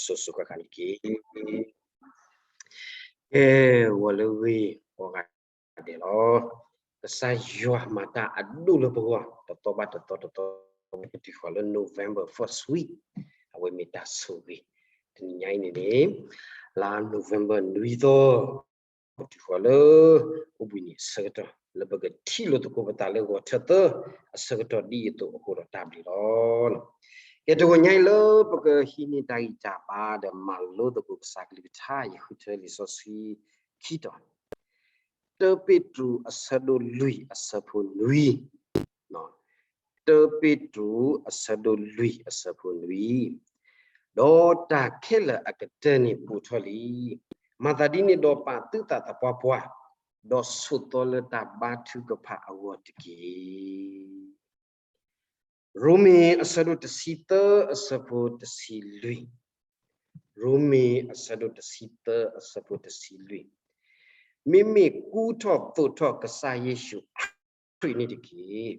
ဆိၣ်ဂ့ၤဆိၣ်ဝါက့ၤ ကဲ ဂီၤလၢအဂ့ၤ ကိးဂၤဒဲးလီၤ. ကစၢ်ယွၤမၤတၢ်အဒိၣ်လၢပဂီၢ် တသီဘၣ်တသီ တသီဘၣ်တသီ ပတုၤဃီၤလၢ November first week အဝဲမ့ၢ်တၢ်ဆိၣ်ဂ့ၤ တနံၤညါအံၤန့ၣ်န့ၣ် လါ November နွံသီ ပတုၤဃီၤလၢ အိၣ်ဘှံးနံၤအဆၢကတီၢ် လၢပကထံၣ်လိာ်သကိးပသးလၢဂီၤထၢၣ်သၢ အဆၢကတီၢ်ဒ်အံၤအသိးအဃိဒီးတၢ်ဘျုးလီၤ. ကဲတဂီၤညါအံၤလၢပကဟံးန့ၢ်တၢ်ဂံၢ်တၢ်ဘါဒီးမၤလိသကိးကစၢ်ကလုၢ်ကထါ ယဃုထၢလံာ်စီဆှံခံတီၤ တၢပ့းတရူးအဆၢဒိၣ်လွံၢ်အဆၢဖိနွံ, တၢပ့းတရူးအဆၢဒိၣ်လွံၢ်အဆၢဖိနွံ, ဒီးတၢ်ခဲလၢာ်အကတၢၢ်န့ၣ်ဘူးထီၣ်လံ. မၤသးဒ်န့ၣ်ဒီးပာ်သုသးသပှၢ်ပှၢ်, ဒီးဆိးသီလၢတၢ်ဘါထုကဖၣ်အဂီၢ်တက့ၢ်. ရိမ့ၤအဆၢဒိၣ်တဆံသၢအဆၢဖိတဆံလွံၢ်, ရိမ့ၤအဆၢဒိၣ်တဆံသၢအဆၢဖိတဆံလွံၢ်, မ့မ့ၢ်ကူထီၣ်သိးထီၣ်ကစၢ်ယ့ၣ်ၡူးခရံာ်န့ၣ်တက့ၢ်.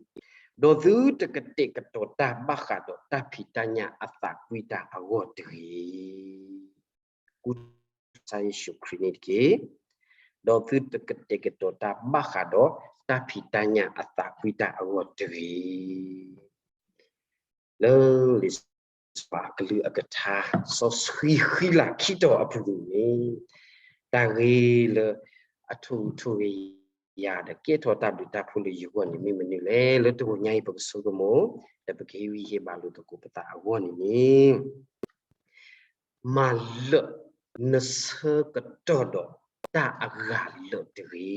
ဒီးသုတကတဲာ်ကတီၤတၢ်ဘၣ်ဃးဒီးတၢ်ဖံးတၢ်ညၣ်အသးကွံတၢ်အဂီၢ်တဂ့ၤ. ကူထီၣ်ကစၢ်ယ့ၣ်ၡူးခရံာ်န့ၣ်တက့ၢ်. ဒီးသုတကတဲာ်ကတီၤတၢ်ဘၣ်ဃးဒီးတၢ်ဖံးတၢ်ညၣ်အသးကွံတၢ်အဂီၢ်တဂ့ၤ. လၢလံာ်စီဆှံအကလုၢ်အကထါ စီဆှံဃံလၤခံတီၤအပူၤန့ၣ် တၢ်ဂ့ၢ်လၢအထိၣ်ဟူးထိၣ်ဂဲၤယၤဒီးကဲထီၣ်တၢ်ဘျုးတၢ်ဖှိၣ်လၢယဂီၢ်န့ၣ်မ့ၢ်မနုၤလဲၣ်. လၢတဂီၤညါအံၤပကဆိကမိၣ် ဒီးပကဟ့ၣ်ဂံၢ်ဟ့ၣ်ဘါလိာ်သကိးပသးအဂီၢ်န့ၣ်န့ၣ် မၤလၢာ်နဆၢကတီၢ်ဒီးတၢ်အဂၤလၢာ်တဂ့ၤ.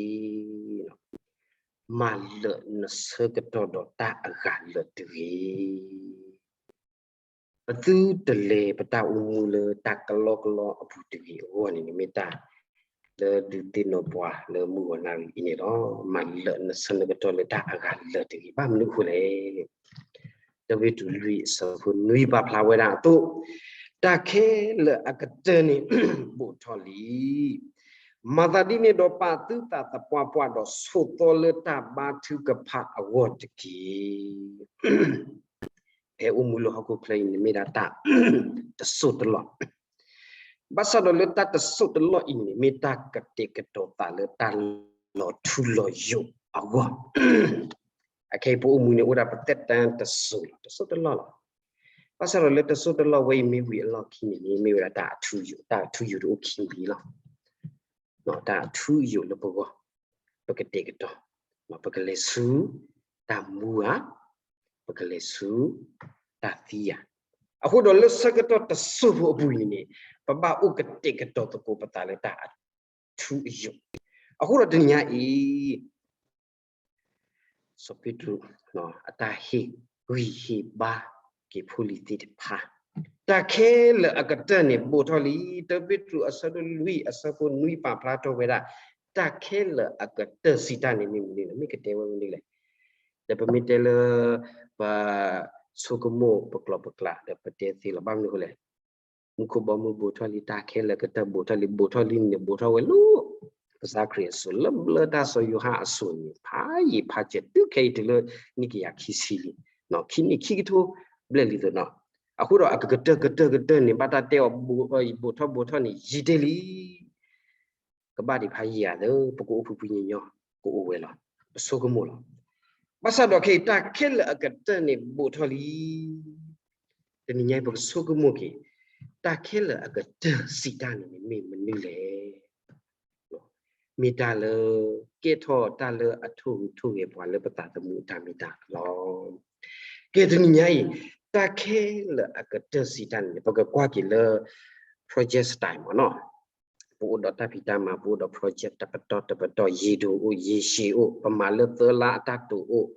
မၤလၢာ်နဆၢကတီၢ်ဒီးတၢ်အဂၤလၢာ်တဂ့ၤ. ပသုတလဲၤပတၢ်အိၣ်မူလၢတၢ်ကလီကလီအပူၤတဂ့ၤအဂီၢ်န့ၣ် မ့ၢ်တၢ်လၢဒုးသ့ၣ်နီၣ်ပှၤလၢမုၢ်ဂီၤနၣ်ရံၣ်အံၤန့ၣ်လီၤ. မၤလၢာ်နဆၢနကတီၢ်လၢတၢ်အဂၤလၢာ်တဂ့ၤ. ဘၣ်မနုၤအဃိလဲၣ်. တၢပ့းတရူးလွံၢ်အဆၢဖိနွံပာ်ဖျါဝဲဒၣ်အသိး, တၢ်ခဲလၢာ်အကတၢၢ်န့ၣ် ဘူးထီၣ်လံ. မၤသးဒ်န့ၣ်ဒီးပာ်သုသးသပှၢ်ပှၢ်ဒီးဆိးသီလၢတၢ်ဘါထုကဖၣ်အဂီၢ်တက့ၢ်. ဖဲအိၣ်မူလၢဟီၣ်ခိၣ်ချၢအံၤန့ၣ် မ့ၢ်ဒၣ်တၢ်တစိၢ်တလီၢ် ဘၣ်ဆၣ်ဒီးလၢတၢ်တစိၢ်တလီၢ်အံၤန့ၣ် မ့ၢ်တၢ်ကတဲာ်ကတီၤသးလၢတၢ်လီၤထူလီၤယိာ်အဂီၢ်. အခဲအံၤပအိၣ်မူန့ၣ် အိၣ်ဒၣ်ပသက်တမ်းတစိၢ်လီၤ, တစိၢ်တလီၢ်လီၤ. ဘၣ်ဆၣ်ဒီးလၢတစိၢ်တလီၢ်ဝဲအံၤမ့ၢ်ဝံၤအလီၢ်ခံန့ၣ်န့ၣ် မ့ၢ်ဝဲဒၣ်တၢ်အထူအယိာ်, တၢ်အထူအယိာ်တအိၣ်ခံဘ့ၣ်လီၤ. တၢ်အထူအယိာ်လၢပဂီၢ်, ပကတဲာ်ကတီၤ, ပကလဲၤဆူတၢ်မူဧါ, ပကလဲၤဆူတၢ်သံဧါ. အဃိဒီးလၢဆၢကတီၢ်တစိၢ်ဖိအပူၤအံၤန့ၣ်န့ၣ် ပဘၣ်အိၣ်ကတဲာ်ကတီၤသကိးပသးလၢတၢ်အထူအယိာ်. အဃိဒီးတနံၤညါအံၤ စီၤပ့းတရူး အတၢ်ဟ့ၣ်ဂံၢ်ဟ့ၣ်ဘါက့ၤဖိလံၤသ့ၣ်တဖၣ်, တၢ်ခဲလၢာ်အကတၢၢ်န့ၣ်ဘူးထီၣ်လံ. တၢပ့းတရူးအဆၢဒိၣ်လွံၢ်အဆၢဖိနွံပာ်ဖျါထီၣ်ဝဲဒၣ် တၢ်ခဲလၢာ်အကတၢၢ်စံးတၢ်န့ၣ်မ့ၢ်မနုၤလဲၣ်, မ့ၢ်ကတဲဝဲမနုၤလဲၣ်. ဒီးပမ့ၢ်တဲလၢ ပဆိကမိၣ်ပကျိာ်ပကျါဒီးပတဲသ့လီၤ. ဘၣ်မနုၤအဃိလဲၣ်. မူခိၣ်ဘီမုၢ်ဘူးထီၣ်လံ, တၢ်ခဲလၢာ်ကတၢၢ်ဘူးထီၣ်လံ, ဘူးထီၣ်လံန့ၣ် ဘူးထီၣ်ဝဲလၢ ကစၢ်ခရံာ်အစိၤ လၢဘျၢတၢ်စီၤယိၤဟၣ်အစိၤန့ၣ် ဖးယံာ်ဖးစဲၤ တုၤခဲအံၤတုၤလၢနံၣ်ကယၤခံဆံလံ, ခံနံၣ်ခံကထိဘျဲၣ်လံသ့ၣ်နီၤ. အဃိဒီးအကကတၢၢ်ကတၢၢ်ကတၢၢ်န့ၣ် ဘၣ်တၢ်တဲအီၤ ဘူးထီၣ်ဘူးထီၣ်န့ၣ် ယံာ်တ့ၢ်လံ. ကဘၣ်ဒံးဖးယံာ်ဧါသၢ, ပကအိၣ်ဖှံဖှံညီညီ, ကအိၣ်ဝဲလီၤ, ပဆိကမိၣ်လီၤ. ဘၣ်ဆၣ်ဒီးခဲအံၤ တၢ်ခဲလၢာ်အကတၢၢ်န့ၣ်ဘူးထီၣ်လံ. တနံၤညါအံၤ ပကဆိကမိၣ်က့ၤ တၢ်ခဲလၢာ်အကတၢၢ်စံးတၢ်န့ၣ်န့ၣ် မ့ၢ်မနုၤလဲၣ်. မ့ၢ်တၢ်လၢ ကဲထီၣ်တၢ်လၢအထိၣ်ဟူးထိၣ်ဂဲၤပှၤလၢပသးသမူအတၢ်မ့ၢ်တၢ်တီလီၤ. ကဲတနံၤညါအံၤ တၢ်ခဲလၢာ်အကတၢၢ်စံးတၢ်န့ၣ်န့ၣ် ပကကွၢ်က့ၤလၢ project style မ့ၢ်နီၤ. ပအိၣ်ဒီးတၢ်ဖံးတၢ်မၤ, ပအိၣ်ဒီး project တပတီၢ်တပတီၢ်, ရေဒိၣ်အိၣ်, ရေရှည်အိၣ်, ပမၤလၢသၢလါအတၢ်တိာ်အိၣ်,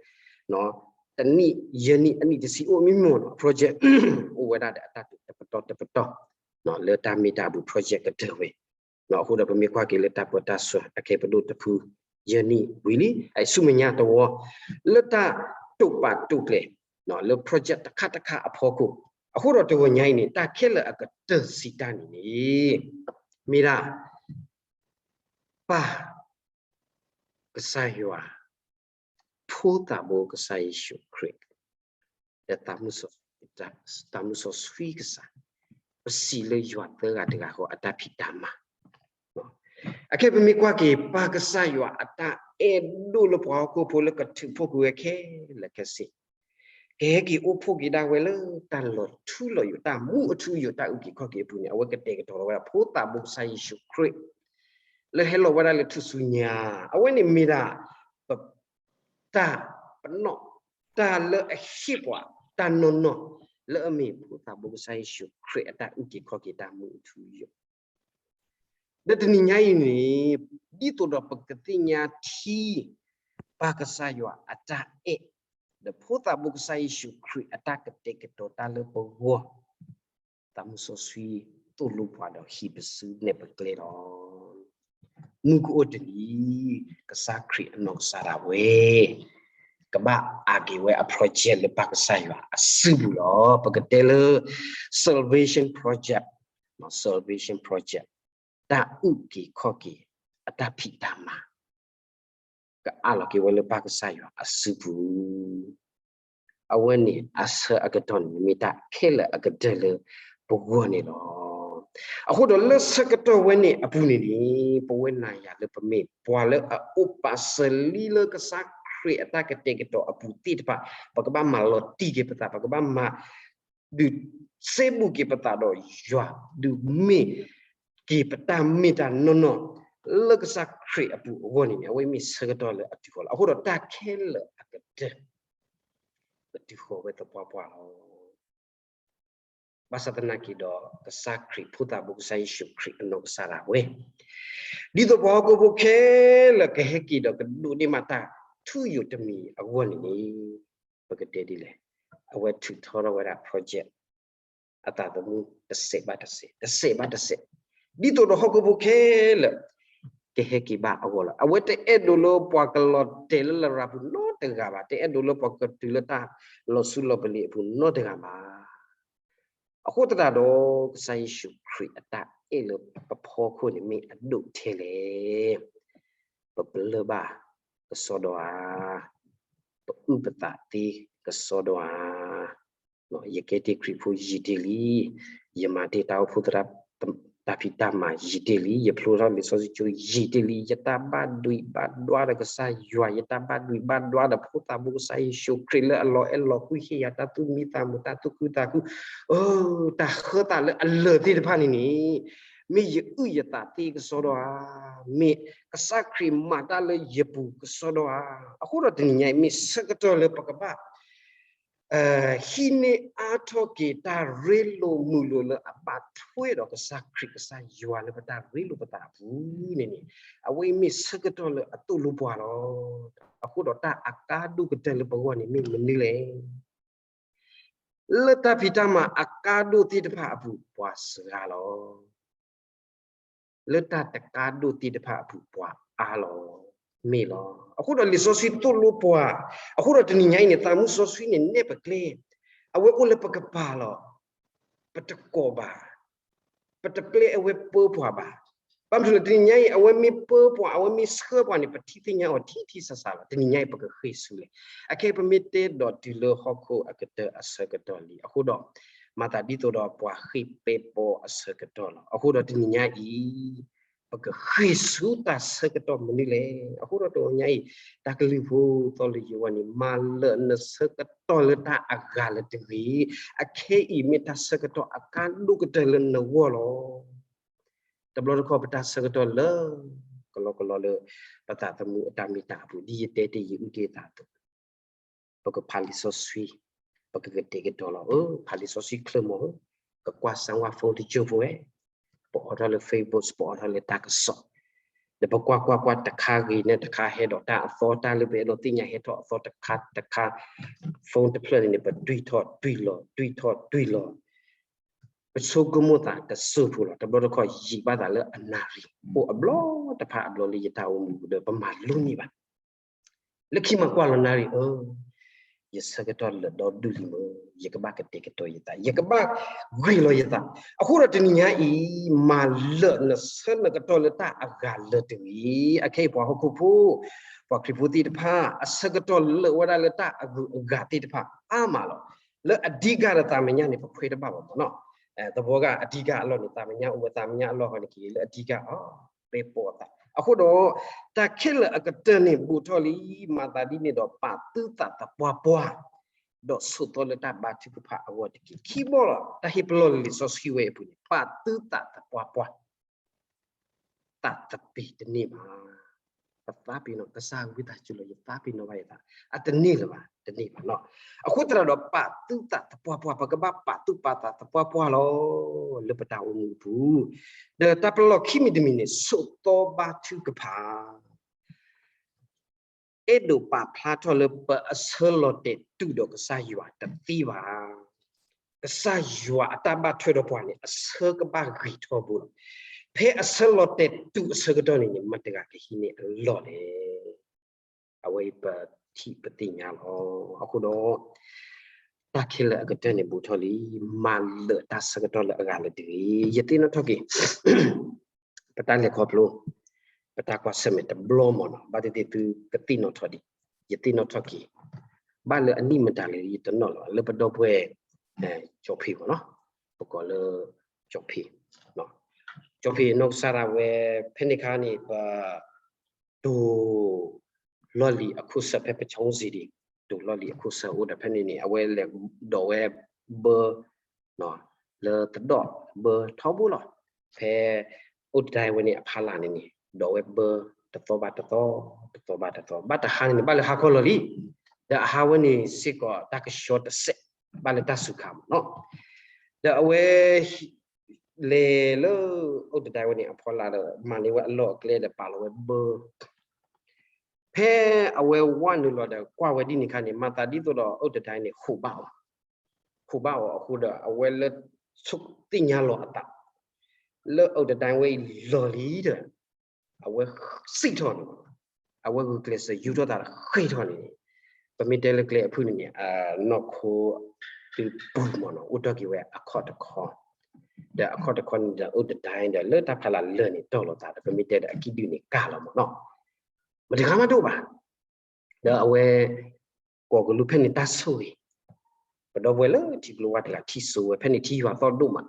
တနံၣ်, ယဲၢ်နံၣ်, အနံၣ်တဆံအိၣ်, မ့ၢ်မ့ၢ်နီၤ project အိၣ်ဝဲဒၣ်ဒီးအတၢ်တိာ်တပတီၢ်တပတီၢ် လၢတၢ်မ့ၢ်တၢ်ဘူး project ကတၢၢ်ဝဲ. အဃိဒီးပမ့ၢ်ကွၢ်က့ၤလၢတၢ်ပၢတၢ်ဆှၢ အခဲပဒိၣ်တဖု ယဲၢ်နံၣ်ဝံၤလံ, အဆူမဲာ်ညါတဝီ လၢတၢ်တိာ်ပာ်တိာ်ကျဲၤ လၢ project တခါတခါအဖီခိၣ်, အဃိဒီးတဂီၤညါအံၤန့ၣ် တၢ်ခဲလၢာ်အကတၢၢ်စံးတၢ်န့ၣ်န့ၣ် မ့ၢ်ဒၣ် ပၢ် ကစၢ်ယွၤ, ဖိသၣ်ဘိကစၢ်ယ့ၣ်ၡူးခရံာ်, ဒီးသးမုၢ်စီဆှံကစၢ်, သးမုၢ်စီဆှံကစၢ်, ပ ပစံးလၢယွၤသၢဂၤတဂၤဃီအတၢ်ဖံးတၢ်မၤ အခဲအံၤပမ့ၢ်ကွၢ်က့ၤ ပၢ်ကစၢ်ယွၤအတၢ်အဲၣ်ဒိၣ်လၢပှၤဟီၣ်ခိၣ်ဖိလၢကထုးဖှိၣ်ကွံာ်ဝဲခဲလၢာ်ခဲဆ့, ကဟဲက့ၤအိၣ်ဖှိၣ်က့ၤဒၣ်ဝဲလၢတၢ်လီၤထူလီၤယိာ် တၢ်မူအထူအယိာ် တၢ်အုၣ်က့ၤခီၣ်က့ၤအပူၤန့ၣ် အဝဲကတဲာ်ကတီၤလီၤဝဲဒၣ် ဖိသးဘိကစၢ်ယ့ၣ်ၡူးခရံာ် လၢဟဲလီၤဝဲဒၣ်လၢထူၣ်စုညါ, အဝဲန့ၣ်မ့ၢ်ဒၣ် ပ တၢ်ပနီၣ် တၢ်လၢအဟ့ၣ်ပှၤ တၢ်နီၢ်နီၢ် လၢအမ့ၢ်ဖိသးဘိကစၢ်ယ့ၣ်ၡူးခရံာ်အတၢ်အုၣ်က့ၤခီၣ်က့ၤတၢ်မူအထူအယိာ် ဒီးတနံၤညါအံၤန့ၣ် ဒ်သိးဒီးပကသ့ၣ်ညါထံ ပၢ်ကစၢ်ယွၤအတၢ်အဲၣ် ဒီးဖိသးဘိကစၢ်ယ့ၣ်ၡူးခရံာ်အတၢ်ကတဲာ်ကတီၤတၢ်လၢပဂီၢ်, သးမုၢ်စီဆှံသိၣ်လိပှၤဒီးဟံးပစုနဲၣ်ပကျဲလီၤ. မုၢ်ကအိၣ်တနံၤ ကစၢ်ခရံာ်အနီၢ်ကစၢ်ဒၣ်ဝဲ ကဘၣ်အးက့ၤဝဲအ project လၢပၢ်ကစၢ်ယွၤအစုပူၤလီၤ. ပကတဲလၢ Salvation Project, Salvation Project တၢ်အုၣ်က့ၤခီၣ်က့ၤ အတၢ်ဖံးတၢ်မၤ ကအးလီၤက့ၤဝဲလၢပၢ်ကစၢ်ယွၤအစုပူၤ, အဝဲန့ၣ်အဆၢအကတီၢ်န့ၣ် မ့ၢ်တၢ်ခဲလၢာ်အကတၢၢ်လၢပဂီၢ်န့ၣ်လီၤ. အဃိဒီးလၢဆၢကတီၢ်ဝဲန့ၣ်အပူၤန့ၣ်န့ၣ် ပဝဲနၤယၤလၢပမ့ၢ်ပှၤလၢအအိၣ်ပာ်စၢၤလံလၢကစၢ်ခရံာ်အတၢ်ကတဲာ်ကတီၤအပူၤသ့ၣ်တဖၣ် ပကဘၣ်မၤလီၤတံၢ်က့ၤပသး ပကဘၣ်မၤ ဒုးစ့ဘူးက့ၤပသးဒီးယွၤ ဒုးမ့ၢ်က့ၤပတၢ်မ့ၢ်တၢ်နီၢ်နီၢ် လၢကစၢ်ခရံာ်အပူၤအဂီၢ်န့ၣ်န့ၣ် အဝဲမ့ၢ်ဆၢကတီၢ်လၢအတုၤဃီၤလီၤ. အဃိဒီးတၢ်ခဲလၢာ်အကတၢၢ် ပတုၤဃီၤဝဲသပှၢ်ပှၢ်လီၤ. ဘၣ်ဆၣ်သနာ်က့ဒီး ကစၢ်ခရံာ်ဖိသးဘိကစၢ်ယ့ၣ်ၡူးခရံာ်အနီၢ်ကစၢ်ဒၣ်ဝဲ ဒ်သိးပှၤဟီၣ်ခိၣ်ဖိခဲလၢာ်ကဟဲက့ၤဒီးကဒိးန့ၢ်ဘၣ်တၢ်ထူယိာ်တမံၤအဂီၢ်န့ၣ်န့ၣ် ပကတဲဒ်လဲၣ်, အဝဲထုးထီထီၣ်ဝဲဒၣ် project အသးသမူတစဲးဘၣ်တစဲး, တစဲးဘၣ်တစဲး, ဒ်သိးဒီးဟီၣ်ခိၣ်ဖိခဲလၢာ် ကဟဲက့ၤဘၣ်အဂီၢ်လီၤ. အဝဲတအဲၣ်ဒိးလၢပှၤကလီၤတဲာ်လၢလရာ်ပူၤနီတဂၤဘၣ်, တအဲၣ်ဒိးလၢပှၤကတုၤလၢတၢ်လီၤဆူလီၤပလ့ၤအပူၤနီတဂၤဘၣ်. အဃိသတးဒီး ကစၢ်ယ့ၣ်ၡူးခရံာ်အတၢ်အဲၣ်လၢပဖီခိၣ်န့ၣ်မ့ၢ်အဒိၣ်ထဲလဲၣ်. ပပလၢၢ်ဘၣ်ကစီဒီဧါ, ပအုၣ်ပသးသ့ကစီဒီဧါ. ယကဲတ့ၢ်ခရံာ်ဖိယံာ်တ့ၢ်လံ, ယမၤတ့ၢ်တၢ်အိၣ်ဖှိၣ်သရၣ် တၢ်ဖံးတၢ်မၤယံာ်တ့ၢ်လံ, ယဖျိထီၣ်လံာ်စီဆှံကၠိယံာ်တ့ၢ်လံ, ယတၢ်ဘၣ်ဒွံးဘၣ်ဒွါဒီးကစၢ်ယွၤ, ယတၢ်ဘၣ်ဒွံးဘၣ်ဒွါဒီးဖိသးဘိကစၢ်ယ့ၣ်ၡူးခရံာ်လၢအလီၤအဲၣ်လီၤကွံဟ့ၣ်ယၤတၢ်သူၣ်မံသးမုာ် တၢ်သူၣ်ခုသးခု, တၢ်ဃၢသးလၢအလၢာ်သ့ၣ်တဖၣ်န့ၣ်န့ၣ်, မ့ၢ်ယအုၣ်ယသးသ့ကစီဒီဧါ, မ့ၢ်ကစၢ်ခရံာ်မၤတၢ်လၢယပူၤကစီဒီဧါ. အဃိဒီးတနံၤညါအံၤ မ့ၢ်ဆၢကတီၢ်လၢပကဘၣ် ဟံးန့ၢ်အါထီၣ်က့ၤတၢ်ရ့လိာ်မုာ်လိာ်လၢအဘၣ်ထွဲဒီးကစၢ်ခရံာ်ကစၢ်ယွၤလၢပတၢ်ရ့လိာ်ပသးအပူၤန့ၣ်န့ၣ်, အဝဲအံၤမ့ၢ်ဆၢကတီၢ်လၢအသိၣ်လိပှၤလီၤ. အဃိဒီးတၢ်အကါဒိၣ်ကတၢၢ်လၢပဂီၢ်န့ၣ်မ့ၢ်မနုၤလဲၣ်. လၢတၢ်ဖံးတၢ်မၤအကါဒိၣ်သ့ၣ်တဖၣ်အပူၤ ပှၤစှၤလီၤ. လၢတၢ်တကါဒိၣ်သ့ၣ်တဖၣ်အပူၤ ပှၤအါလီၤ, မ့ၢ်လီၤ. အဃိဒီးလံာ်စီဆှံသိၣ်လိပှၤ, အဃိဒီးတနံၤညါအံၤန့ၣ် သးမုၢ်စီဆှံန့ၣ်နဲၣ်ပကျဲ, အဝဲအိၣ်လၢပကပၤလီၤ. ပတကိးဘၣ်, ပတပျဲအဝဲပၢပှၤဘၣ်. ဘၣ်မနုၤလဲၣ် တနံၤညါအံၤ အဝဲမ့ၢ်ပၢပှၤ အဝဲမ့ၢ်ဆှၢပှၤန့ၣ် ပထံၣ်သ့ၣ်ညါအီၤထံထံဆးဆးလီၤ. တနံၤညါအံၤ ပကဃ့ၢ်ဆူလဲၣ်. အခဲအံၤပမ့ၢ်တဲဒီးတုၤလၢဟီၣ်ခိၣ်အကတၢၢ်အဆၢကတီၢ်လံ. အဃိဒီး မၤသးဒ်သိးဒီးပှၤဃ့ၢ်ပဲပီအဆၢကတီၢ်လီၤ. အဃိဒီးတနံၤညါအံၤ ပကဃ့ၢ်ဆူတၢ်ဆၢကတီၢ်မနုၤလဲၣ်. အဃိဒီးတနံၤညါအံၤ တၢ်ကလုၢ်ဖိသီလၢယဂီၢ်န့ၣ် မၤလၢာ်နဆၢကတီၢ်လၢတၢ်အဂၤလၢတဂ့ၤ. အခဲအံၤမ့ၢ်တၢ်ဆၢကတီၢ်အကါဒိၣ်ကတၢၢ်လၢနဂီၢ်လီၤ. တဘျီတခီၣ်ပတၢ်ဆၢကတီၢ်လၢ ကလီကလီလၢ ပသးသမူအတၢ်မ့ၢ်တၢ်အပူၤ ဒ်ယတဲတ့ၢ်ယအုၣ်တ့ၢ်သးအသိး ပကဖးလံာ်စီဆှံ, ပကကတဲာ်ကတီၤလီၤဧၢ, ဖးလံာ်စီဆှံချၢမီၤဧၢ, ကကွၢ်စၢ်ဝါ phone တစိၢ်ဖိဝဲ, ပအိးထီၣ်လၢ Facebook ပအိးထီၣ်လၢတၢ်ကစီၣ်, ဒီးပကွၢ်ကွၢ်ကွၢ်တခါဂ့ၤန့ၣ်တခါဟဲဒီးတၢ်အသီတၢ်လၢပအဲၣ်ဒိးသ့ၣ်ညါဟဲထီၣ်အသီတခါတခါ, phone တဖျၢၣ်န့ၣ်န့ၣ် ပတွံၢ်ထီၣ်တွံၢ်လီၤ တွံၢ်ထီၣ်တွံၢ်လီၤ ပဆိကမိၣ်သးတစိၢ်ဖိလီၤ. တဘျီတခီၣ်ယံာ်ဘၣ်သးလၢအနၣ်ရံၣ်, အိၣ်အဘျီတဖၣ်အဘျီလၢယတၢ်အိၣ်မူပူၤဒီးပမၤလိန့ၢ်ဘၣ်. လၢခံမၤကွၢ်လီၤနၣ်ရံၣ်ဧၢ, ယဆၢကတီၢ်လၢာ်ဒီဒူၣ်လံမ့ၢ်, ယကဘၣ်ကတဲာ်ကတီၤယသး, ယကဘၣ်ဂ့ၤလီၤယသး. အဃိဒီးတနံၤညါအံၤ, မၤလၢာ်နဆၢနကတီၢ်လၢတၢ်အဂၤလၢာ်တဂ့ၤ. အခဲအံၤပှၤဟီၣ်ခိၣ်ဖိ, ပှၤခရံာ်ဖိသ့ၣ်တဖၣ် အဆၢကတီၢ်လၢာ်ဝဲဒၣ်လၢတၢ်အဂုၤအဂၤသ့ၣ်တဖၣ်အါမးလီၤ. လၢအဓိကဒီးသးမဲာ်ညါန့ၣ် ပခွဲးတဘၣ်ဘၣ်မ့ၢ်နီၤ. သဝီဂၤအဓိကအလီၢ်န့ၣ် သးမညါအိၣ်ဝဲ သးမညါအလီၢ်ဃီန့ၣ် က့ၤလၢအဓိကအီၤ ပဲပိာ်အသး. အဃိဒီး တၢ်ခဲလၢာ်အကတၢၢ်န့ၣ်ဘူးထီၣ်လံ မၤသးဒ်န့ၣ်ဒီး ပာ်သုသးသပှၢ်ပှၢ် ဒီးဆိးသီလၢတၢ်ဘါထုကဖၣ်အဂီၢ်တက့ၢ်. ခံဘီလီၤ တၢ်ဟ့ၣ်ပလီၢ်လံာ်စီဆှံဝဲအပူၤန့ၣ် ပာ်သုသးသပှၢ်ပှၢ် သးသပ့ၤတန့ၢ်ဘၣ်. ပသးပ့ၤနီၣ် ကစၢ်ဝံသးစူၤလီၤ ယသးပ့ၤနီၣ်ဘၣ်ယသး အတန့ၢ်လၢၤဘၣ် တန့ၢ်ဘၣ်နီၤ. အဃိသတးဒီး ပာ်သုသးသပှၢ်ပှၢ် ပကဘၣ်ပာ်သုပာ်သးသပှၢ်ပှၢ်လီၤ လၢပတၢ်အိၣ်မူအပူၤ. ဒီးတၢ်ပလီၢ်ခံမံၤတမံၤန့ၣ် ဆိးသီဘါထုကဖၣ် အဲၣ်ဒိးပာ်ဖျါထီၣ်လၢပအဆၢလီၤတဲာ်တူာ်ဒီးကစၢ်ယွၤတသ့ဘၣ်. ကစၢ်ယွၤအတၢ်ဘၣ်ထွဲဒီးပှၤန့ၣ် အဆၢကဘၣ်ဂ့ၤထီဘိလီၤ. ဖဲအဆၢလီၤတဲာ်တူာ်အဆၢကတီၢ်န့ၣ်န့ၣ် မတၤတဂၤကဟံးန့ၢ်အလီၢ်လဲၣ်. အဝဲအံၤပထံၣ်ပသ့ၣ်ညါလီၤ. အဃိဒီး တၢ်ခဲလၢာ်အကတၢၢ်န့ၣ်ဘူးထီၣ်လံ မၤလၢာ်တၢ်ဆၢကတီၢ်လၢအဂၤလၢၤတဂ့ၤ. ယသ့ၣ်နီၣ်ထီၣ်က့ၤ ပတၢ်လဲၤခီဖျိ ပတၢ်ကွၢ်ဆၢၣ်မဲာ်တဘျီမ့ၢ်နီၤ ဘၣ်သ့ၣ်သ့ၣ်သုကသ့ၣ်နီၣ်ထီၣ်ဒံး ယသ့ၣ်နီၣ်ထီၣ်က့ၤ ဘၣ်လၢအနံၣ်မတၤလဲၣ် ယတနီၣ်လီၤ လၢပဒီပုၢ်ဝဲၢ် ကၠီဖံးမ့ၢ်နီၤ ပကိးလၢ ကၠီဖံး ကၠီဖံးနီၢ်ကစၢ်ဒၣ်ဝဲ ဖဲန့ၣ်ခါန့ၣ် ပ တိၤလီၢ်လံၤအခိၣ်ဆၢဖဲပဆိစံဒံး တိၤလီၢ်လံၤအခိၣ်ဆၢအိၣ်ဒီးဖဲန့ၣ်န့ၣ် အဝဲလဲၤဒိးဝဲဘၢ လၢသဒီၣ်ဘၢထီဘိလီၤ. ဖဲအိၣ်တဒၣ်ဝဲန့ၣ်အဖီလာ်န့ၣ်န့ၣ် ဒိးဝဲဘၢတသီဘၣ်တသီ တသီဘၣ်တသီ ဘၣ်တဟါန့ၣ်န့ၣ် ဘၣ်လၢဟါခီလီၤလံ. ဒီးအဟါဝဲန့ၣ်စ့ၢ်ကီးတၢ်ကဆှီတစဲး ဘၣ်လၢတၢ်စူၤခါမ့ၢ်နီၤ. ဒီးအဝဲ လဲၤလၢ အိၣ်တဒၣ်ဝဲန့ၣ်အဖီလာ်ဒီး မၤန့ၢ်ဝဲအလီၢ်အကျဲဒီးပာ်လီၤဝဲဘၢ ဖဲအဝဲဝဲနုာ်လီၤဒီးကွၢ်ဝဲဒ်န့ၣ်ခါန့ၣ် မၤသးဒ်သိးဒီးအိၣ်တဒၣ်န့ၣ် ဟိးဘၣ်အီၤ, ဟိးဘၣ်အီၤအဃိဒီး အဝဲလၢဆိကမိၣ်သ့ၣ်ညါလီၤအသး လၢအိၣ်တဒၣ်ဝဲအံၤလီၢ်လံဒီး အဝဲစံးထီၣ်န့ၣ် အဝဲဂုာ်ကျဲးစၢးယူၤထီၣ်သးဒီးဃ့ၢ်ထီၣ်န့ၣ် ပမ့ၢ်တဲလၢကျဲအဖုၣ်န့ၣ်န့ၣ် နီၢ်ခိသုပူၤမ့ၢ်နီၤ အိၣ်ထီၣ်က့ၤဝဲအခီၣ်တခီ ဒီးအခီၣ်တခီန့ၣ်ဒီး အိၣ်တဒၣ်ဒီး လၢတၢ်ဖီလာ်လၢာ်န့ၣ်တီၢ်လိာ်သးဒီး ပမ့ၢ်တဲဒီးအကံၣ်ဒုၣ်န့ၣ်ကၢ်လီၤမ့ၢ်နီၤ မတၤတဂၤမးတအိၣ်ဘၣ်. ဒီးအဝဲ ကိးကလူးဖဲန့ၣ်တၢ်ဆိၣ်ဂ့ၤ, ပဒီပုၢ်ဝဲၢ်လၢထံကျိဝါတဂၤထံၣ်စိဝဲ ဖဲန့ၣ်ထံယွၤသီၣ်ဒိၣ်မး,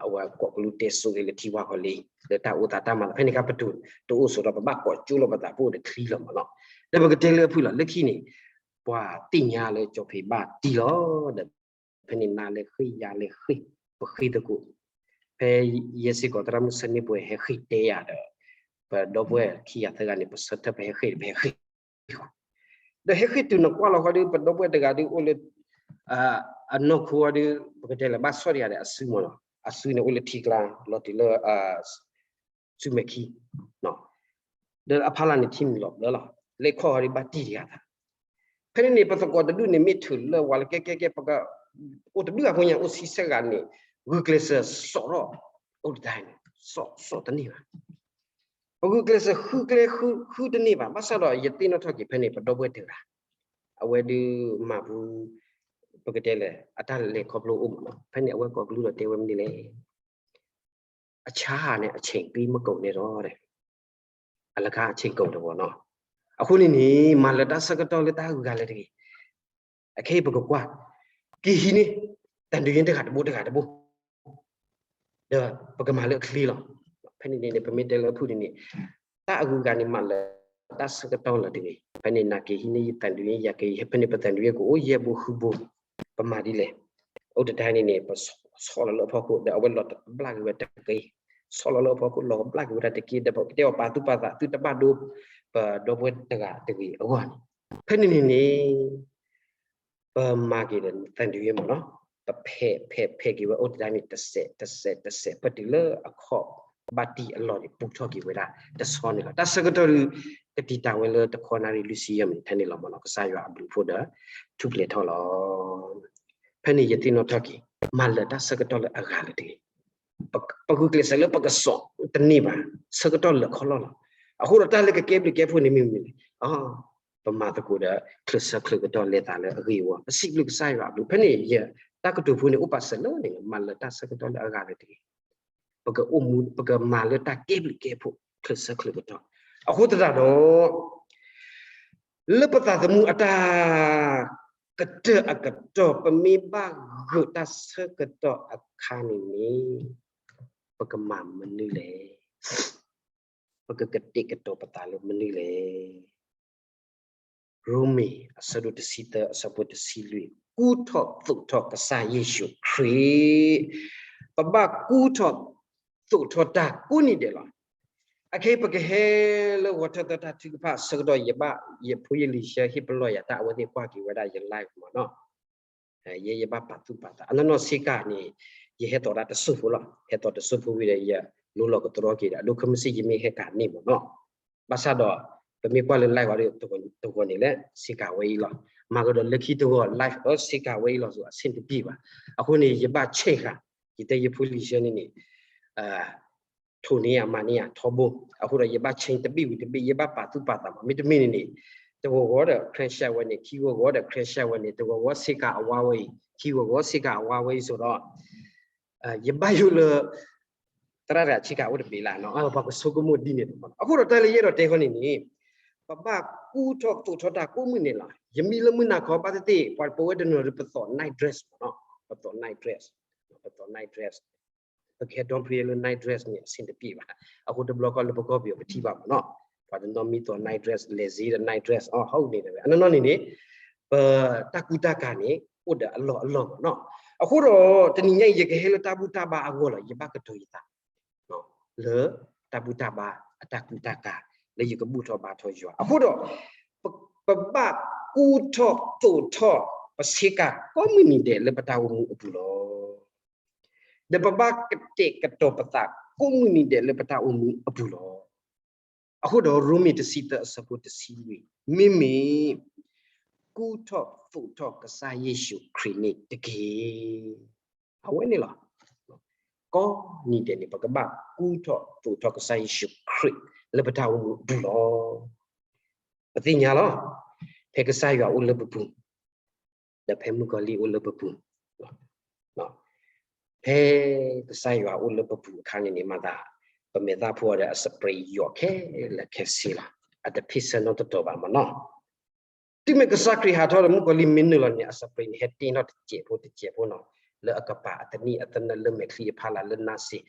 အဝဲကိးကလူးတဲဆိၣ်ဂ့ၤလၢထံဝါဃီလံ, လၢတၢ်အိၣ်သးတၢ်မၤ ဖဲန့ၣ်ခါပတိၤတအိၣ်ဆိးဒီး ပဘၣ်ကိးကၠိလီၤပသး ပအိၣ်ဒီးချံလီၤမ့ၢ်နီၤ. ဒီးပကတဲလၢအဖုၣ်လီၤ လၢခံန့ၣ် ပှၤသ့ၣ်ညါလၢကၠီဖံးဘၣ်တံၢ်လီၤဒီး ဖဲန့ၣ်နၤလဲၤဃ့ၢ်ယၤလဲၤဃ့ၢ် ပဃ့ၢ်သကိး, ဖဲယဲစ့ၢ်ကီး သရၣ်မုၣ်ဆၢန့ၢ်ပှဲၤဟဲဃ့ၢ်တဲယၤဒီး ပဒီပုၢ်ဝဲၢ်ခံဂၤသၢဂၤန့ၣ် ပဆၢထၢၣ်ပဟဲဃ့ၢ် ပဟဲဃ့ၢ် ဒီးဟဲဃ့ၢ်တုၤနကွၢ်လီၤဃီဒီး ပဒီပုၢ်ဝဲၢ်တဂၤဒီးအိၣ်လၢ အနီၢ်ခိအီၤဒီး ပကတဲလၢ ဘၣ်ဆီၣ်တဂၤဒီးအစုမ့ၢ်နီၤ, အစုန့ၣ်အိၣ်လၢထံကျါ လီၤတုၤလၢ စုမဲာ်ခံ, ဒီးအဖီလာ်န့ၣ်ထံၣ်မုာ်လီၤဘျၢလီၤ, လဲၤခီဃီဒီးဘၣ်တံၢ်တဂၤသး, ဖဲန့ၣ်န့ၣ် ပသကိးတဒူၣ်န့ၣ် မ့ၢ်ထုးလၢဝဲလၢကဲကဲကဲ ပက အိၣ်တဒူၣ်အဃိညါ အိၣ်ဆံဆဲၣ်ဂၤန့ၣ် ဂုာ်ကျဲးစၢးစိာ်ထီၣ် အိၣ်တဒၣ်န့ၣ် စိာ်စိာ်တန့ၢ်ဘၣ် ပဂုာ်ကျဲးစၢးဃုကျဲဃု ဃုတန့ၢ်ဘၣ်. ဘၣ်ဆၣ်ဒီးယသ့ၣ်နီၣ်ထီၣ်က့ၤဖဲန့ၣ် ပဒီပုၢ်ဝဲၢ်တဂၤ အဝဲဒုးမၤပူၤ ပကတဲလဲၣ် အတၢ်လဲၤခီဖျိအိၣ်မ့ၢ်နီၤ. ဖဲန့ၣ်အဝဲကိးကလူးဒီးတဲဝဲမနုၤလဲၣ်, အဆါဟးန့ၣ် အဆ့ၣ်က့မ့ၢ်ကိးန့ၣ်ဒီး အလခါအဆ့ၣ်ကိးတဝီနီၤ. အဃိန့ၣ်န့ၣ် မၤလၢတၢ်ဆၢကတီၢ်လၢတၢ်ဂုၤဂၤလၢာ်တဂ့ၤ. အခဲအံၤပကကွၢ် က့ၤဟံးန့ၢ် သံဒုည့တဂၤတဘိတဂၤတဘိ ဒီးပကမၤလၢအချ့လီၤ. ဖဲန့ၣ်န့ၣ် ပမ့ၢ်တဲလၢအဖုၣ်န့ၣ်န့ၣ် တၢ်အဂုၤအဂၤန့ၣ် မၤလၢတၢ်ဆၢကတီၢ်လၢာ်တဂ့ၤ. ဖဲန့ၣ်နၤက့ၤဟံးန့ၢ်ယသံဒုည့ ယၤက့ၤဟံး ဖဲန့ၣ်ပသံဒုည့ကအိၣ်ယဲၢ်ဘိဃုဘိ, ပမၤဒ်လဲၣ်. အိၣ်တဒၣ်န့ၣ်န့ၣ် ပဆီၣ်လီၤလၢအဖီခိၣ် ဒီးအဝဲလီၤဘျၣ်က့ၤဝဲတက့ၢ်, ဆီၣ်လီၤလၢအဖီခိၣ် လီၤဘျၣ်က့ၤဝဲဒၣ်တက့ၢ် ဒီးပကတဲအီၤပာ်သူၣ်ပာ်သး သုတဘၣ်ဒိ ပဒီပုၢ်ဝဲၢ်တဂၤတဂ့ၤအဂီၢ်န့ၣ်, ဖဲန့ၣ်န့ၣ်န့ၣ် ပမၤက့ၤဒီးသံဒုည့မ့ၢ်နီၤ, ပဖဲးဖဲးဖဲးက့ၤဝဲအိၣ်တဒၣ်န့ၣ် တစဲးတစဲးတစဲး ပတုၤလၢအခီၣ်ဘၣ်တံၢ်အလီၢ်န့ၣ် ပူၤထီၣ်က့ၤဝဲဒၣ်တဆီန့ၣ်လီၤ. တၢ်ဆၢကတီၢ်ဒုး ကတံာ်တာ်ဝဲလၢတခီနၣ်ရံၣ်လွံၢ်ဆံယဲၢ်မံးနံးထဲန့ၣ်လီၤမ့ၢ်နီၤ, ကစၢ်ယွၤအဘျုးအဖှိၣ်ဒီး ထူၣ်ဖျဲးထီၣ်လီၤ. ဖဲန့ၣ်ယသ့ၣ်နီၣ်ထီၣ်က့ၤ မၤလၢတၢ်ဆၢကတီၢ်လၢအဂၤလၢာ်တဂ့ၤ. ပဂုာ်ကျဲးစၢးလၢပကစိာ်တန့ၢ်ဘၣ်, ဆၢကတီၢ်လၢာ်ခီလီၢ်လီၤ. အဃိဒီးတၢ်လၢကကဲဘျုးကဲဖှိၣ်န့ၣ်မ့ၢ်မနုၤလဲၣ်, ပမၤသကိးဒီး ချၢၣ်ဆၢချၢၣ်ကတီၢ်လဲၤသးလၢအဂ့ၤအဝီ, ပစံးဘျုးကစၢ်ယွၤအဘျုး. ဖဲန့ၣ်ယတၢ်ကတိၤဖိန့ၣ် အိၣ်ပာ်စၢၤလၢန့ၣ် မၤလၢတၢ်ဆၢကတီၢ်လၢအဂၤလၢာ်တဂ့ၤ. ပကအိၣ်မူ ပကမၤလၢတၢ်ကဲဘျုးကဲဖှိၣ် ချၢၣ်ဆၢချၢၣ်ကတီၢ်. အဃိသတးဒီး လၢပသးသမူအတၢ်ကတၢၢ်အကတီၢ် ပမ့ၢ်ဘၣ် ပကဘၣ်ဂုာ်တၢ်ဆၢကတီၢ်အခါန့ၣ်န့ၣ် ပကမၤမနုၤလဲၣ်. ပကကတဲာ်ကတီၤပသးလၢမနုၤလဲၣ်. ရိမ့ၤ အဆၢဒိၣ်တဆံသၢ အဆၢဖိတဆံလွံၢ်, ကူထီၣ်သိးထီၣ်ကစၢ်ယ့ၣ်ၡူးခရံာ်, ပဘၣ်ကူထီၣ်သိးထီၣ်တၢ်ကိးနံၤဒဲးလီၤ. အခဲအံၤပကဟဲလၢဂီၤထၢၣ်သၢတၢ်ထုကဖၣ်ဆၢကတီၢ် ယဘၣ်ယဖိယလံၤဆှၢဟ့ၣ်ပလီၢ်ယၤတၢ် အဝဲသ့ၣ်ကွၢ်က့ၤဝဲဒၣ်ယ live မ့ၢ်နီၤ. ယဲယဘၣ်ပာ်သူၣ်ပာ်သး အနီၢ်နီၢ်ဆ့ကၤန့ၣ် ယဟဲသီၣ်ဒၣ်တစိၢ်ဖိလီၤ. ဟဲသီၣ်တစိၢ်ဖိဝံၤဒီး ယလိလီၤကတြီက့ၤဒီး အဒိ ခဲမုၢ်ဆ့ၣ်ယမ့ၢ်ဟဲကၤန့ၣ်မ့ၢ်နီၤ. ဘၣ်ဆၣ်ဒီး ပမ့ၢ်ကွၢ်လၢ live ဝဲဒီး တဂီၤန့ၣ်လဲၣ် ဆ့ကၤဝဲအံၤလီၤ. မၤကဒီးလၢခံတဂီၤ live အဆ့ကၤဝဲအံၤလီၤ အဆ့ၣ်တပံၣ်ဘၣ်. အဃိန့ၣ် ယဘၣ်ဆ့ကၤ ယတဲယဖိလံၤဆှၢန့ၣ်န့ၣ် ထိၣ်န့ၢ်ယၤမၤန့ၢ်ယၤထီဘိ. အဃိဒီးယဘၣ်ဆ့တဘ့ၣ်ဝံၤတဘ့ၣ် ယဘၣ်ပာ်သူၣ်ပာ်သးမး မ့တမ့ၢ်န့ၣ်န့ၣ် တဂီၤဂီၤဒီး crash ဝဲန့ၣ် ခံဂီၤဂီၤဒီး crash ဝဲန့ၣ် တဂီၤဂီၤဆ့ကၤအဝါဝဲအံၤ ခံဂီၤဂီၤဆ့ကၤအဝါဝဲအံၤ ဆိးဒီး ယဘၣ်ယိၣ်လၢ သရၣ်တဂၤဆ့ကၤအိၣ်တဘ့ၣ်လၢ်နီၤ ပှၤကဆိကမိၣ်ဒ်န့ၣ်တမး. အဃိဒီးတၢ်လၢယအဲၣ်ဒိးတဲဃီန့ၣ်န့ၣ် ပဘၣ်ကူထီၣ်သိးထီၣ်တၢ်ကိးမုၢ်နံၤလီၤ. ယမံလၢမုၢ်နၤခီဘၣ်သ့ၣ်သ့ၣ် ပှၤပဝဲတနီၤဒီးပသိး night dress မ့ၢ်နီၤ ပသိး night dress ပသိး night dress ပကဟဲ downplay လၢ night dress န့ၣ် အဆ့ၣ်တပံၣ်ဘၣ်. အဃိတဘျီဃီလၢပကီၢ်ပယီၤပထံၣ်ဘၣ်မ့ၢ်နီၤ ပှၤတနီၤမံသိး night dress လဲၤစ့ဒီး night dress အီ ဟီၣ်န့ၣ်ဝဲ အနီၢ်နီၢ်န့ၣ်န့ၣ် ပတၢ်ကူတၢ်ကၤန့ၣ် အိၣ်ဒီးအလီၢ်အလီၢ်မ့ၢ်နီၤ. အဃိဒီး တနံၤညါအံၤ ယကဟဲလၢတၢ်ဘူၣ်တၢ်ဘါအဂီၢ်လီၤ. ယဘၣ်ကတိၤယသး လၢတၢ်ဘူၣ်တၢ်ဘါအတၢ်ကူတၢ်ကၤ လၢယကဘူၣ်ထီၣ်ဘါထီၣ်ယွၤ. အဃိဒီး ပဘၣ်ကူထီၣ်သိးထီၣ် ပဆ့ကၤကိးမုၢ်နံၤဒဲးလၢပတၢ်အိၣ်မူအပူၤလီၤ. ဒီးပဘၣ်ကတဲာ်ကတီၤပသးကိးမုၢ်နံၤဒဲးလၢပတၢ်အိၣ်မူအပူၤလီၤ. အဃိဒီးရိမ့ၤတဆံသၢအဆၢဖိတဆံလွံၢ် မ့မ့ၢ် ကူထီၣ်သိးထီၣ်ကစၢ်ယ့ၣ်ၡူးခရံာ်န့ၣ်တက့ၢ်. အဝဲန့ၣ်လီၤ. ကိးနံၤဒဲးန့ၣ် ပကဘၣ်ကူထီၣ်သိးထီၣ်ကစၢ်ယ့ၣ်ၡူးခရံာ်လၢပတၢ်အိၣ်မူအပူၤလီၤ. ပသ့ၣ်ညါလီၤ. ဖဲကစၢ်ယွၤအိၣ်လၢပပူၤ ဒီးဖဲမုၣ်ကီၤလံၢ်အိၣ်လၢပပူၤ ဖဲကစၢ်ယွၤအိၣ်လၢပပူၤအခါန့ၣ်န့ၣ် မၤသး ပမဲာ်သၣ်ဖိအီၤဒီးအ spring ယိာ်ခဲလၢာ်ခဲဆ့လီၤ. အတဖ့ၣ်ဆၢနီတတီၤဘၣ်မ့ၢ်နီၤ. တုၤမ့ၢ်ကစၢ်ခရံာ်ဟးထီၣ်ဒီးမုၣ်ကီၤလံၢ်မ့ၢ်နုာ်လီၤန့ၣ် အ spring န့ၣ် ဟဲတ့ထီၣ်တစဲးဖိတစဲးဖိနီၤ လၢအကပၤအသနံၣ်အသနၢၣ်လၢမဲာ်ချံအဖီလာ်လၢနါစ့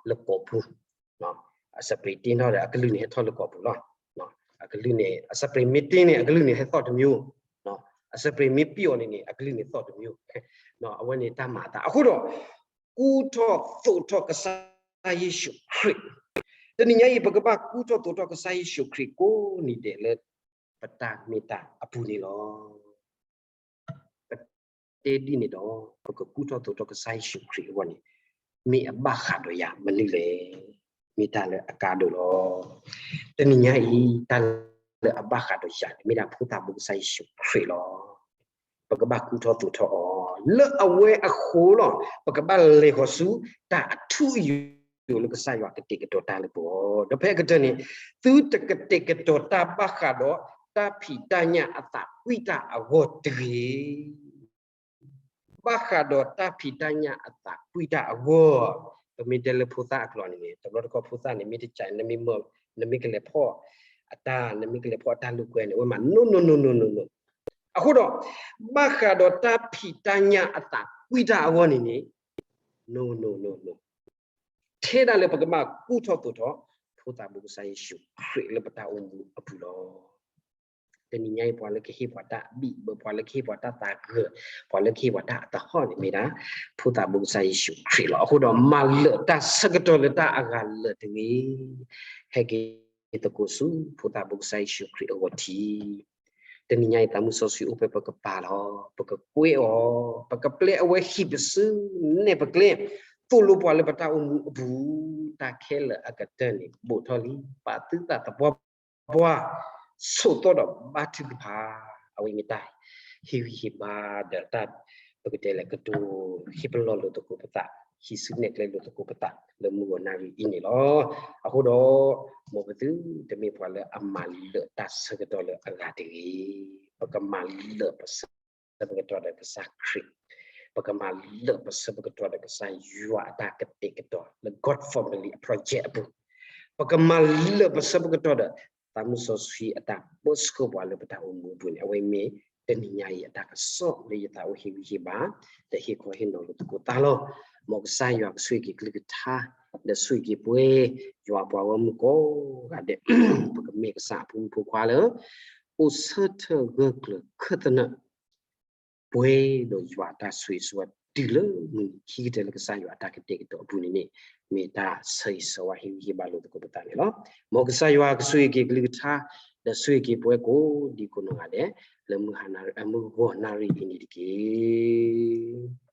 လၢကိာ်ပူၤ အ spring တ့ထီၣ်ဒီးအကလုၢ်န့ၣ် ဟဲထီၣ်လၢကိာ်ပူၤလီၤ. အကလုၢ်န့ၣ် အ spring မ့ၢ်တ့န့ၣ် အကလုၢ်န့ၣ် ဟဲသီၣ်တမံၤ အ spring မ့ၢ်ပံၣ်အီၤန့ၣ်န့ၣ် အကလုၢ်န့ၣ်သီၣ်တမံၤ. အဝဲန့ၣ်တၢ်မၤအသး အဃိဒီး ကူထီၣ်သိးထီၣ်ကစၢ်ယ့ၣ်ၡူးခရံာ်. တနံၤညါအံၤ ပကဘၣ်ကူထီၣ်သိးထီၣ်ကစၢ်ယ့ၣ်ၡူးခရံာ်ကိးနံၤဒဲးလၢ ပတၢ်မ့ၢ်တၢ်အပူၤန့ၣ်လီၤ. ပတဲဒ်န့ၣ်ဒီး ပကကူထီၣ်သိးထီၣ်ကစၢ်ယ့ၣ်ၡူးခရံာ်အဂီၢ်န့ၣ် မ့ၢ်အဘၣ်ဃးဒီးယၤမနုၤလဲၣ်. မ့ၢ်တၢ်လၢအကါဒိၣ်လီၤ. တနံၤညါအံၤ တၢ်လၢအဘၣ်ဃးဒီးယၤန့ၣ် မ့ၢ်ဒၣ်ဖိသၣ်ဘိကစၢ်ယ့ၣ်ၡူးခရံာ်လီၤ. ပကဘၣ်ကူထီၣ်သိးထီၣ်အီၤ လၢအဝဲအဃိလီၤ. ပကဘၣ်လဲၤဃီၤဆူတၢ်အထူအယိာ်လၢကစၢ်ယွၤကတဲာ်ကတီၤတၢ်လၢပဂီၢ် ဒီးဖဲအကတၢၢ်န့ၣ် သုတကတဲာ်ကတီၤတၢ်ဘၣ်ဃးဒီးတၢ်ဖံးတၢ်ညၣ်အသးကွံတၢ်အဂီၢ်တဂ့ၤ. ဘၣ်ဃးဒီးတၢ်ဖံးတၢ်ညၣ်အသးကွံတၢ်အဂီၢ်, ပမ့ၢ်တဲလၢဖိသၣ်အကျိာ်န့ၣ်န့ၣ် တဘျီတခီၣ်ဖိသၣ်န့ၣ် မ့ၢ်တကး နမ့ၢ်မၢ နမ့ၢ်ကလဲၤဖီၣ်အတၢ် နမ့ၢ်ကလဲၤဖီၣ်အတၢ်လိာ်ကွဲန့ၣ် အဝဲမး no no no no no no. အဃိဒီး ဘၣ်ဃးဒီးတၢ်ဖံးတၢ်ညၣ်အသးကွံတၢ်အဂီၢ်န့ၣ်န့ၣ် no no no no. ထဲဒၣ်လၢပကဘၣ်ကူထီၣ်သိးထီၣ် ဖိသၣ်ဘိကစၢ်ယ့ၣ်ၡူးခရံာ်လၢပတၢ်အိၣ်မူအပူၤလီၤ. တနံၤညါအံၤ ပှၤလၢကဟ့ၣ်ပှၤတၢ်အဘံၣ်ဘၢ ပှၤလၢကဟ့ၣ်ပှၤတၢ်သးဂၢၢ် ပှၤလၢကဟ့ၣ်ပှၤတၢ်အသဟီၣ်န့ၣ်မ့ၢ်ဒၣ် ဖိသၣ်ဘိကစၢ်ယ့ၣ်ၡူးခရံာ်လီၤ. အဃိဒီး မၤလၢာ်တၢ်ဆၢကတီၢ်လၢတၢ်အဂၤလၢာ်တဂ့ၤ. ဟဲက့ၤသကိးဆူဖိသၣ်ဘိကစၢ်ယ့ၣ်ၡူးခရံာ်အဂီၢ်ထံး တနံၤညါအံၤ သးမုၢ်စီဆှံအိၣ်ဖဲပကပၤလီၤ. ပကကွဲအီၤ, ပကပျဲအဝဲဟံၣ်ပစု နဲၣ်ပကျဲ, သိၣ်လိပှၤလၢပတၢ်အိၣ်မူအပူၤ, တၢ်ခဲလၢာ်အကတၢၢ်န့ၣ် ဘူးထီၣ်လံ, ပာ်သုသးသပှၢ်ပှၢ်, ဆိးသီၣ်ဒီးဘါထုကဖၣ်, အဝဲမ့ၢ်တၢ်ဟ့ၣ်ဂံၢ်ဟ့ၣ်ဘါဒီးတၢ် ပကတဲလဲၣ် ကတိၤဟ့ၣ်ပလီၢ်လိာ်သကိးပသး, ဟံးစုနဲၣ်ကျဲလိာ်သကိးပသး လၢမုၢ်ဂီၤနၣ်ရံၣ်အံၤန့ၣ်လီၤ. အဃိဒီး မ်ပသုတမ့ၢ်ပှၤလၢအမၤလၢာ်တၢ်ဆၢကတီၢ်လၢအဂၤတဂ့ၤ. ပကမၤလၢာ်ပဆၢပကတီၢ်ဒီးကစၢ်ခရံာ်, ပကမၤလၢာ်ပဆၢပကတီၢ်ဒီးကစၢ်ယွၤအတၢ်ကတဲာ်ကတီၤလၢ God Family အ project အပူၤ, ပကမၤလၢာ်ပဆၢပကတီၢ်ဒီး သးမုၢ်စီဆှံအတၢ်ပၢဆှၢပှၤလၢပတၢ်အိၣ်မူအပူၤန့ၣ် အဝဲမ့ၢ် တနံၤညါအံၤအတၢ်ကစီၣ်လၢယသးအိၣ်ဟ့ၣ်ဂံၢ်ဟ့ၣ်ဘါ, ဒီးဟ့ၣ်ခီဟ့ၣ်နီၤလိာ်သကိးသးလီၤ. မ်ကစၢ်ယွၤကဆိၣ်ဂ့ၤက့ၤကလုၢ်ကထါ, ဒီးဆိၣ်ဂ့ၤက့ၤပဝဲ ယွၤပှၤဂီၢ်မုၢ်ကိးဂၤဒဲး, ပကမ့ၢ်ကစၢ်အဖိမုၣ်ဖိခွါလၢ အိၣ်ဆၢထၢၣ်ဂၢၢ်ကျၢၤခၢၣ်သနၢၣ် ပှဲၤဒီးယွၤအတၢ်ဆိၣ်ဂ့ၤဆိၣ်ဝါတုၤလၢမုၢ်နံၤ ခံကတၢၢ်လၢကစၢ်ယွၤအတၢ်ကတဲာ်ကတီၤအပူၤန့ၣ်န့ၣ်, မ့ၢ်တၢ်ဆၢဂ့ၤဆၢဝါဟ့ၣ်ဂံၢ်ဟ့ၣ်ဘါလိာ်သကိးပသးန့ၣ်လီၤ. မ်ကစၢ်ယွၤကဆိၣ်ဂ့ၤက့ၤကလုၢ်ကထါ, ဒီးဆိၣ်ဂ့ၤက့ၤပဝဲကိးဒံကိးနီၢ်ဂၤဒဲး, လၢမုၢ်ဟါနၣ်ရံၣ် အမုၢ်ဂီၤနၣ်ရံၣ်အံၤန့ၣ်တက့ၢ်.